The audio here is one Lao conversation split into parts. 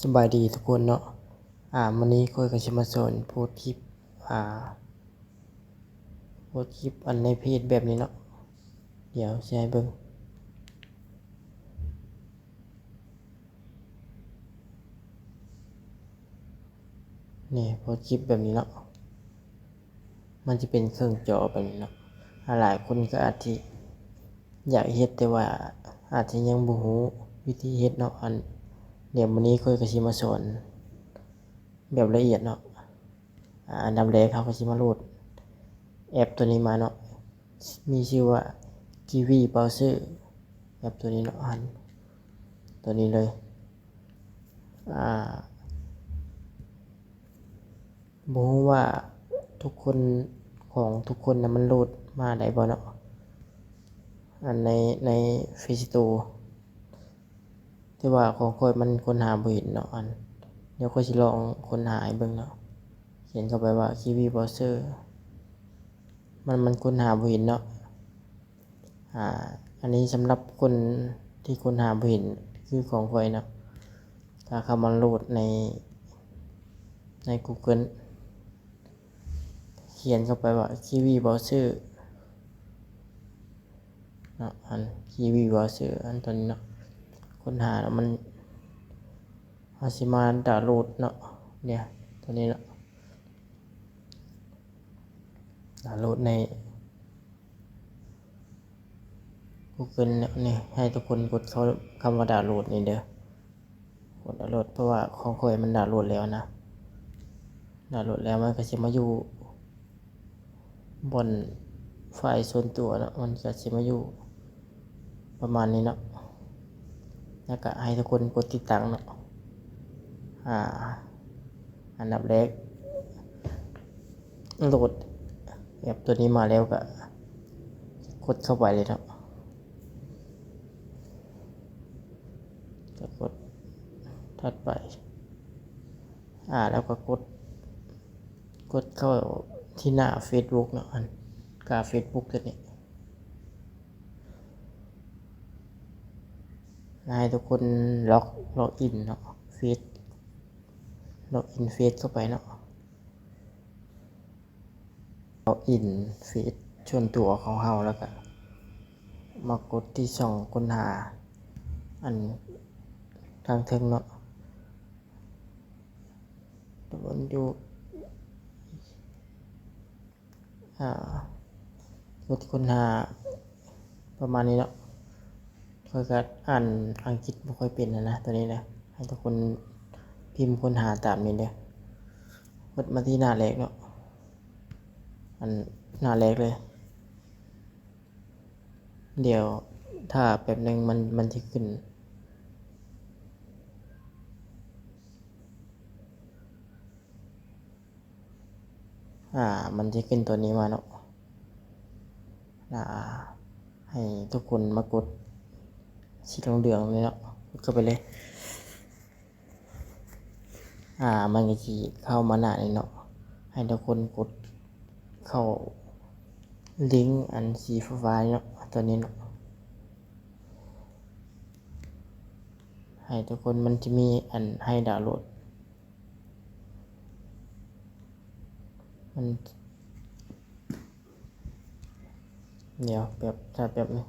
ສະບາຍດີທຸກຄົນເນາະ ອາ ມື້ນີ້ຂ້ອຍກໍຊິມາສອນໂພສຄລິບ ອາ ໂພສຄລິບອັນໃນເພຈແບບນີ້ເນາະ ດຽວຊິໃຫ້ເບິ່ງ ນີ້ ໂພສຄລິບແບບນີ້ເນາະ ມັນຈະເປັນເຄິ່ງຈໍແບບນີ້ເນາະ ອາ ຫຼາຍຄົນກໍອາດຊິຢາກເຮັດ ແຕ່ວ່າອາດຈະຍັງບໍ່ຮູ້ວິທີເຮັດເນາະ ອັນ ດຽວມື້ນີ້ຂ້ອຍກໍຊິມາສອນແບບລະອຽດເນາະ ອາ ອັນດັບແລກເຮົາກໍຊິມາໂຫຼດແອັບຕົວນີ້ມາເນາະ ມີຊື່ວ່າ Kiwi Browser ແອັບຕົວນີ້ເນາະ ອັນ ຕົວນີ້ເລີຍ ອາ ບໍ່ຮູ້ວ່າທຸກຄົນ ຂອງທຸກຄົນນະ ມັນໂຫຼດມາໄດ້ບໍ່ເນາະ ອັນໃນ ໃນ Play Store ແຕ່ວ່າຂອງຂ້ອຍມັນຄົ້ນຫາບໍ່ເຫັນເນາະ ອັນ ດຽວຂ້ອຍຊິລອງຄົ້ນຫາໃຫ້ເບິ່ງເນາະ ຂຽນເຂົ້າໄປວ່າ Kiwi Browser ມັນ ມັນຄົ້ນຫາບໍ່ເຫັນເນາະ. ອາ ອັນນີ້ສຳລັບຄົນທີ່ຄົ້ນຫາບໍ່ເຫັນ ຄືຂອງຂ້ອຍເນາະ ກໍເຂົ້າມາໂຫຼດໃນ ໃນ Google ຂຽນເຂົ້າໄປວ່າ Kiwi Browser ເນາະ ອັນ Kiwi Browser ອັນຕົວນີ້ເນາະ ຄົ້ນຫາແລ້ວມັນ ເຮົາຊິມາດາວໂຫຼດເນາະ ດຽວ ຕົວນີ້ເນາະ ດາວໂຫຼດໃນ Google ເນາະ ນີ້ ໃຫ້ທຸກຄົນກົດເຂົ້າຄຳວ່າດາວໂຫຼດນີ້ເດີ ກົດດາວໂຫຼດ ເພາະວ່າຂອງຂ້ອຍມັນດາວໂຫຼດແລ້ວນະ ດາວໂຫຼດແລ້ວມັນກໍຊິມາຢູ່ບ່ອນໄຟລ໌ສ່ວນຕົວເນາະ ມັນກໍຊິມາຢູ່ປະມານນີ້ເນາະ ແລ້ວກໍໃຫ້ທຸກຄົນກົດຕິດຕັ້ງເນາະ ອາ ອັນດັບແລກ ໂຫຼດແອັບຕົວນີ້ມາແລ້ວກໍກົດເຂົ້າໄປເລີຍເນາະ ກໍກົດຖັດໄປ ອາ ແລ້ວກໍກົດ ກົດເຂົ້າທີ່ໜ້າ Facebook ເນາະ ອັນກາ Facebook ຕົວນີ້ ແລ້ວໃຫ້ທຸກຄົນລັອກ ລັອກອິນເນາະ ເຟສ ລັອກອິນເຟສເຂົ້າໄປເນາະ ລັອກອິນເຟສສ່ວນຕົວຂອງເຮົາ ແລ້ວກະມາກົດທີ່ຊ່ອງຄົ້ນຫາ ອັນທາງເທິງເນາະ ມັນຢູ່ ອາ ກົດຄົ້ນຫາປະມານນີ້ເນາະ ຂ້ອຍກໍອ່ານອັງກິດບໍ່ຄ່ອຍເປັນຫັ້ນນະ ຕົວນີ້ນະ ໃຫ້ທຸກຄົນພິມຄົ້ນຫາຕາມນີ້ເດີ ກົດມາທີ່ໜ້າແລກເນາະ ອັນໜ້າແລກເລີຍ ດຽວຖ້າແປັບໜຶ່ງ ມັນ ມັນຊິຂຶ້ນ ອາ ມັນຈະຂຶ້ນຕົວນີ້ມາເນາະ ອາ ໃຫ້ທຸກຄົນມາກົດສີເຫຼືອງໆນີ້ເນາະ ກົດເຂົ້າໄປເລີຍ ອາ ມັນກໍຊິເຂົ້າມາໜ້ານີ້ເນາະ ໃຫ້ທຸກຄົນກົດເຂົ້າລິ້ງອັນສີຟ້າໆນີ້ເນາະ ຕົວນີ້ເນາະ ໃຫ້ທຸກຄົນ ມັນຈະມີອັນໃຫ້ດາວໂຫຼດ ມັນ ດຽວແປັບ ຖ້າແປັບໜຶ່ງ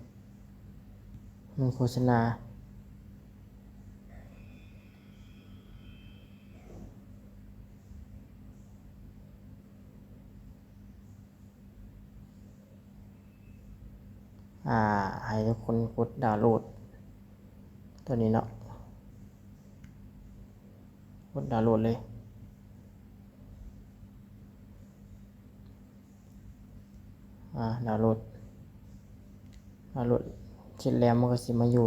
ມັນໂຄສະນາ ອາ ໃຫ້ທຸກຄົນກົດດາວໂຫຼດຕົວນີ້ເນາະ ກົດດາວໂຫຼດເລີຍ ອາ ດາວໂຫຼດ ດາວໂຫຼດເສັດແລ້ວ ມັນກໍຊິມາຢູ່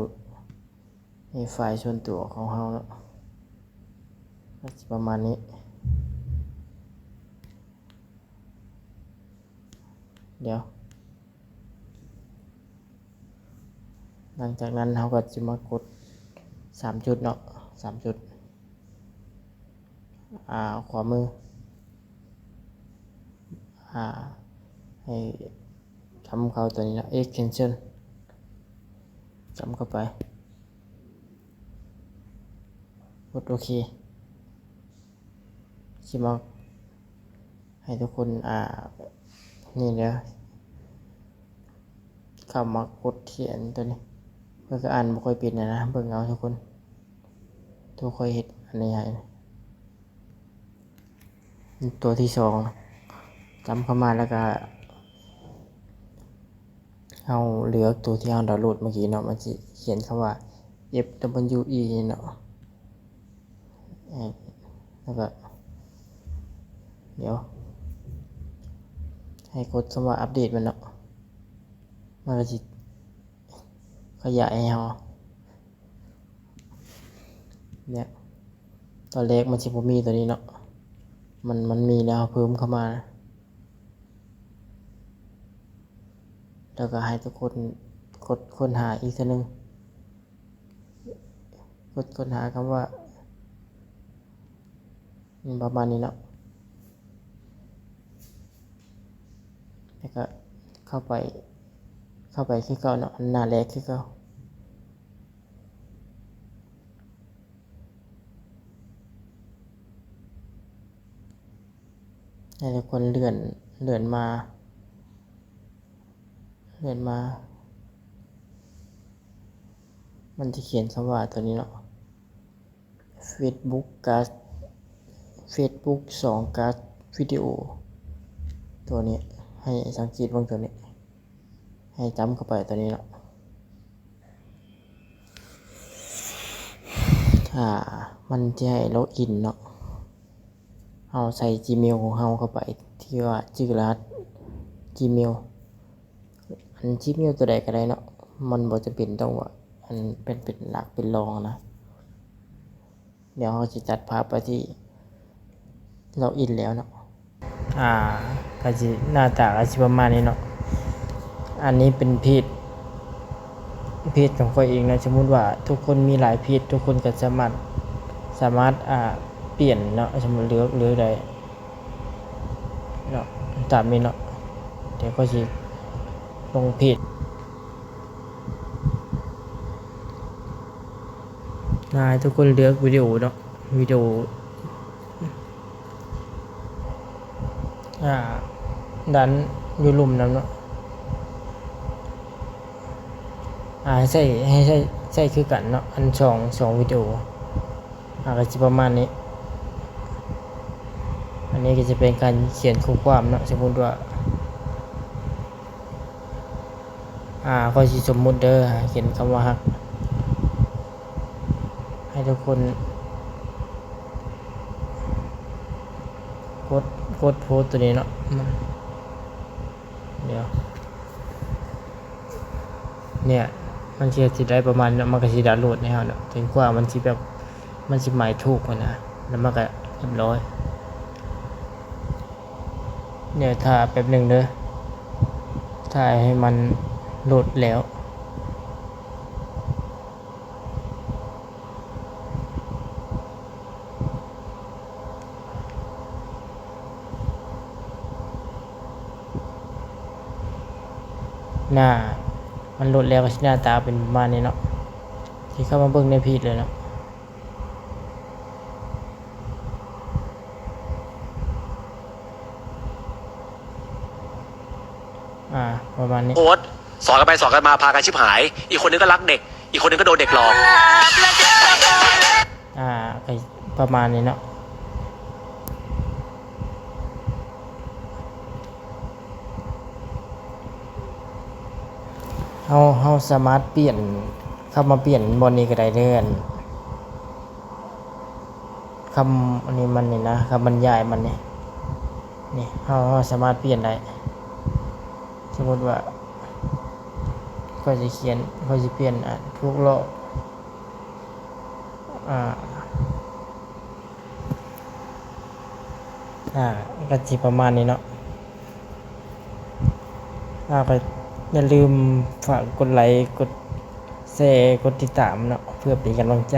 ໃນໄຟລ໌ສ່ວນຕົວຂອງເຮົາເນາະ ອາດຈະປະມານນີ້ ດຽວ ຫຼັງຈາກນັ້ນເຮົາກໍຈະມາກົດສາມຈຸດເນາະ ສາມຈຸດ ອາ ຂວາມື ອາ ໃຫ້ຈ້ຳເຂົ້າຕົວນີ້ເນາະ extension ຈ້ຳເຂົ້າໄປ ກົດໂອເຄ. ຊິມາໃຫ້ທຸກຄົນ ອ່າ ນີ້ເດີ ເຂົ້າມາກົດທີ່ອັນຕົວນີ້ ເພິ່ນກໍອ່ານບໍ່ຄ່ອຍເປັນນະ ເບິ່ງເອົາທຸກຄົນ. ຕົວຂ້ອຍເຮັດອັນນີ້ໃຫ້ ຕົວທີສອງ ຈຳເຂົ້າມາ ແລ້ວກໍເຮົາເລືອກຕົວທີ່ເຮົາດາວໂຫຼດເມື່ອກີ້ເນາະ ມັນຊິຂຽນຄຳວ່າ ເອັຟດັບເບິນຢູອີ ເນາະ. ເອີ ແລ້ວກໍ ດຽວ ໃຫ້ກົດຄຳວ່າອັບເດດມັນເນາະ ມັນກໍຊິຂະຫຍາຍໃຫ້ເຮົາ. ເນຍ ຕອນແລກມັນຊິບໍ່ມີຕົວນີ້ເນາະ ມັນ ມັນມີແລ້ວ ເຮົາເພີ່ມເຂົ້າມາ ແລ້ວກໍໃຫ້ທຸກຄົນກົດຄົ້ນຫາອີກເທື່ອໜຶ່ງ. ກົດຄົ້ນຫາຄຳວ່າ ປະມານນີ້ເນາະ ແລ້ວກໍເຂົ້າໄປ ເຂົ້າໄປຄືເກົ່າເນາະ ໜ້າແລກຄືເກົ່າ. ໃຫ້ທຸກຄົນເລື່ອນ ເລື່ອນມາ ເລື່ອນມາ ມັນຈະຂຽນຄຳວ່າຕົວນີ້ເນາະ ເຟສບຸກກາສ ເຟສບຸກສອງກາສວິດີໂອ ຕົວນີ້ ໃຫ້ສັງເກດເບິ່ງຕົວນີ້ ໃຫ້ຈ້ຳເຂົ້າໄປຕົວນີ້ເນາະ. ຖ້າມັນຈະໃຫ້ລັອກອິນເນາະ ເຮົາໃສ່ຈີເມວຂອງເຮົາເຂົ້າໄປ ທີ່ວ່າຈື່ລະຫັດຈີເມວ ອັນຈີເມວຕົວໃດກໍໄດ້ເນາະ ມັນບໍ່ຈຳເປັນຕ້ອງວ່າ ອັນເປັນ ເປັນຫຼັກເປັນລອງນະ. ດຽວເຮົາຊິຕັດພາບໄປທີ່ລັອກອິນແລ້ວເນາະ. ອ່າ ກໍຊິ ໜ້າຕາກໍຊິປະມານນີ້ເນາະ. ອັນນີ້ເປັນເພຈ ເພຈຂອງຂ້ອຍເອງເນາະ. ສົມມຸດວ່າທຸກຄົນມີຫຼາຍເພຈ ທຸກຄົນກໍສາມາດ ສາມາດ ອ່າ ປ່ຽນເນາະ ສົມມຸດເລືອກ ເລືອກໄດ້ເນາະ ຕາມນີ້ເນາະ. ດຽວຂ້ອຍຊິລົງເພຈ ໃຫ້ທຸກຄົນເລືອກວິດີໂອເນາະ ວິດີໂອ ອ່າ ດັນຢູ່ລຸ່ມນຳເນາະ. ອ່າ ໃຊ້ ໃຫ້ໃຊ້ ໃຊ້ຄືກັນເນາະ ອັນສອງ ສອງວິດີໂອ ອ່າ ກໍຊິປະມານນີ້. ອັນນີ້ກໍຈະເປັນການຂຽນຂໍ້ຄວາມເນາະ ສົມມຸດວ່າ ອ່າ ຂ້ອຍຊິສົມມຸດເດີ ຂຽນຄຳວ່າຮັກ ໃຫ້ທຸກຄົນກົດ ກົດໂພສຕົວນີ້ເນາະ. ດຽວ ເນຍ ມັນຊິ ຊິໄດ້ປະມານນີ້ເນາະ ມັນກໍຊິດາວໂຫຼດໃຫ້ເຮົາເນາະ ຈົນກວ່າມັນຊິແບບ ມັນຊິໝາຍຖືກຫັ້ນນະ ແລ້ວມັນກໍຮຽບຮ້ອຍ. ດຽວຖ້າແປັບໜຶ່ງເດີ ຖ້າໃຫ້ມັນໂຫຼດແລ້ວ. ໜ້າ ມັນໂຫຼດແລ້ວກໍຊິໜ້າຕາເປັນປະມານນີ້ເນາະ ຊິເຂົ້າມາເບິ່ງໃນເພຈເລີຍເນາະ. ອ່າ ປະມານນີ້ ໂพສ ສອນກັນໄປສອນກັນມາ ພາກັນຊິບຫາຍ ອີກຄົນໜຶ່ງກໍລັກເດັກ ອີກຄົນໜຶ່ງກໍໂດນເດັກຫຼອກ ອ່າ ກໍປະມານນີ້ເນາະ. ເຮົາ ເຮົາສາມາດປ່ຽນ ເຂົ້າມາປ່ຽນບ່ອນນີ້ກໍໄດ້ເດີ ອັນ ຄຳອັນນີ້ມັນນີ້ນະ ຄຳບັນຍາຍມັນນີ້ ນີ້ ເຮົາ ເຮົາສາມາດປ່ຽນໄດ້. ສົມມຸດວ່າຂ້ອຍຊິຂຽນ ຂ້ອຍຊິປ່ຽນ ອ່າ ຖືກຫຼອກ ອ່າ ອ່າ ກໍຊິປະມານນີ້ເນາະ. ອ່າ ກໍຢ່າລືມຝາກກົດໄລ ກົດແຊ ກົດຕິດຕາມເນາະ ເພື່ອເປັນກຳລັງໃຈ